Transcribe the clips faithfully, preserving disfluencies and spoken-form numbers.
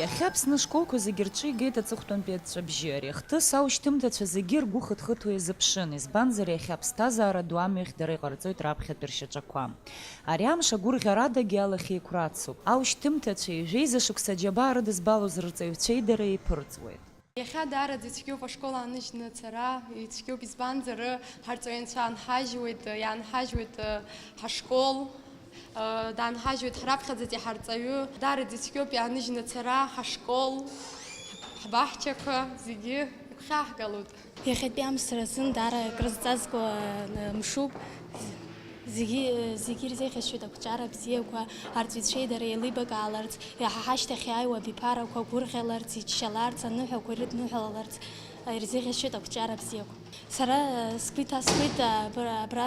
Иахьа Аԥсны ашколқәа зегьы рҿы игеит аҵыхәтәантәи аҵәҵәабжьы. Ари ахҭыс аушьҭымҭацәа зегьы ргәы хыҭхыҭуа иазыԥшын, избанзар, иахьа аԥсҭазаара ду амҩахь дара иҟарҵоит раԥхьатәи ршьаҿақәа. Ари амш агәырӷьарадагьы алахьеиқәра ацуп. Аушьҭымҭацәеи жәеиза шықәса аџьабаа рыдызбалоз рырҵаҩцәеи дара еиԥырҵуеит. Иахьа даараӡа ицәгьоуп ашкол ааныжьны ацара, ицәгьоуп, избанзар, ҳарҵаҩцәа аанҳажьуеит, иаанҳажьуеит ҳашкол, даанҳажьуеит ҳраԥхьаӡатәи ҳарҵаҩы, даараӡа ицәгьоуп иааныжьны ацара, ҳашкол, ҳбаҳчақәа зегьы игәхьааҳгалоит. Иахьатәи амш сара сзын даара акрызҵазкуа, э, мшуп. Зегьы, э, зегьы ирзеиӷьасшьоит ақәҿиара бзиақәа, арҵаҩцәеи дара еилибакааларц, иаҳа ҳашьҭахь иааиуа абиԥарақәа гәырӷьаларц, иччаларц, аныҳәақәа ирыдныҳәалаларц, э, ирзеиӷьасшьоит ақәҿиара бзиақәа. Сара, э, сгәы иҭаскуеит, э, абра, абра,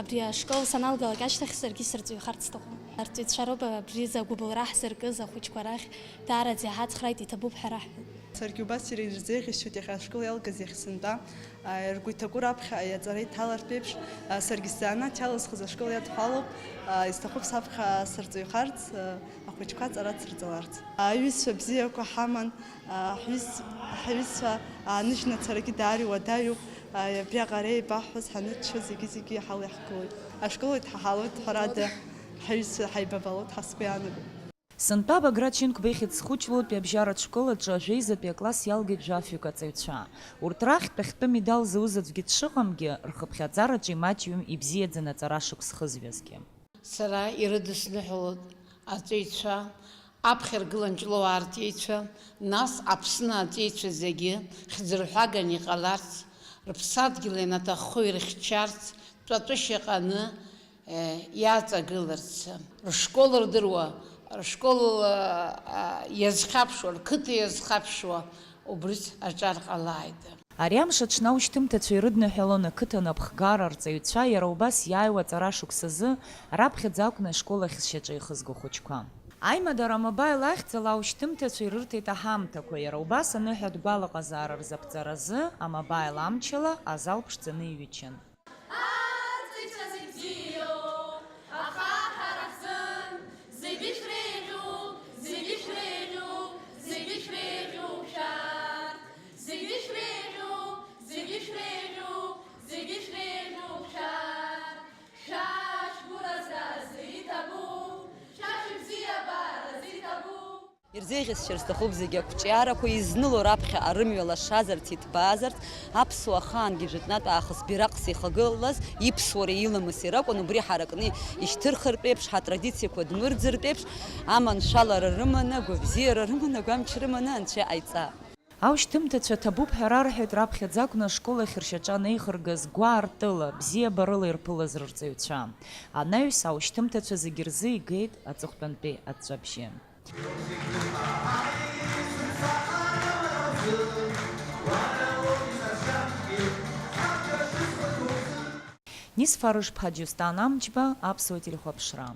абри ашкол саналгалак ашьҭахь саргьы сырҵаҩхарц сҭахуп. Арҵаҩцәа роуп абри азы агәыбылра ҳзыркыз ахәыҷқәа рахь, даараӡа иҳацхрааит, иҭабуп ҳәа раҳҳәоит. Саргьы убас иара ирзеиӷьасшьоит иахьа ашкол иалгаз иахь сынтәа, а, ргәы иҭаку раԥхьа аҵара иҭалартә еиԥш, а, саргьы сзанааҭ иалызхыз ашкол иадҳәалоуп, а, исҭахуп саԥхьа сырҵаҩхарц, а, ахәыҷқәа аҵара дсырҵаларц. Аҩызцәа бзиақәа ҳаман, а, ҳҩыз-, ҳҩызцәа ааныжьны ацарагьы даара иуадаҩуп, а, абриаҟара еибаҳҳәаз ҳаныччо зегьы-зегьы иҳалеиҳкылоит. Ашкол еидҳаҳалоит, ҳәарада, ҳаҩызцәа ҳаибабалоит ҳәа сгәы иаанагоит. Сынтәа Баграт Шьынқәба ихьӡ зху Ҷлоутәи абжьаратә школ аҿы ажәеизатәи акласс иалгеит жәафҩык аҵаҩцәа. Урҭ рахьтә ахьтәы медал зауз аӡәгьы дшыҟамгьы, рхыԥхьаӡараҿы имаҷҩым ибзиаӡаны аҵара шықәс хызҩазгьы. Сара ирыдысныҳәалоит аҵаҩцәа, аԥхьаргылан Ҷлоу аартиеицәа, нас Аԥсны аҵеицәа зегьы хьӡырҳәаган иҟаларц, рыԥсадгьыл ианаҭаххо ирыхьчарц, тәатәышьа ҟаны, иаҵагыларц, рышкол рдыруа, рышкол, а, а, иазхьаԥшуа, рқыҭа иазхьаԥшуа, убрыҵ аҿар ҟалааит. Ари амш аҽны аушьҭымҭацәа ирыдныҳәалон ақыҭан аԥхгара арҵаҩцәа, иара убас иааиуа аҵара шықәсазы раԥхьаӡа акәны ашкол ахь зшьаҿа ихызго ахәыҷқәа. Аимадара амобаил ахьӡала аушьҭымҭацәа ирырҭеит аҳамҭақәа, иара убас аныҳәатә гәалаҟазаара рзаԥҵаразы амобаил амчала азал ԥшӡаны иҩычан. Арҵаҩцәа зегь бзиоуп, аха ҳара ҳзын зегьы шәреиӷьуп, зегьы шәреиӷьуп, зегьы шәреиӷьуп шәарҭ, зегьы шәреиӷьуп, зегьы шәреиӷьуп, зегьы шәреиӷьуп шәарҭ, шәа шәгәыразра зиҭабуп, шәа шәыбзиабара зиҭабуп. Ирзеиӷьасшьар сҭахуп зегьы ақәҿиарақәа изныло раԥхьаҟа рымҩа лашазарц, иҭбаазарц, аԥсуаа ахаангьы жәытәнатә аахыс бираҟс ихагылаз, иԥсуареи иламыси ракәын, убри ҳаракны ишьҭырхыртә еиԥш, ҳатрадициақәа дмырӡыртә еиԥш, аманшәалара рыманы, агәабзиара рыманы, агәамч рыманы Анцәа иҟаиҵа. Аушьҭымҭацәа ҭабуп ҳәа рарҳәеит раԥхьаӡа акәны ашкол ахь ршьаҿа анеихыргаз гәаартыла, бзиабарыла ирԥылаз рырҵаҩцәа. Анаҩс аушьҭымҭацәа зегьы рзы игеит аҵыхәтәантәи аҵәҵәабжьы. Нисфарыш-ԥҳа Џьусҭан Амҷба, Аԥсуа телехәаԥшра.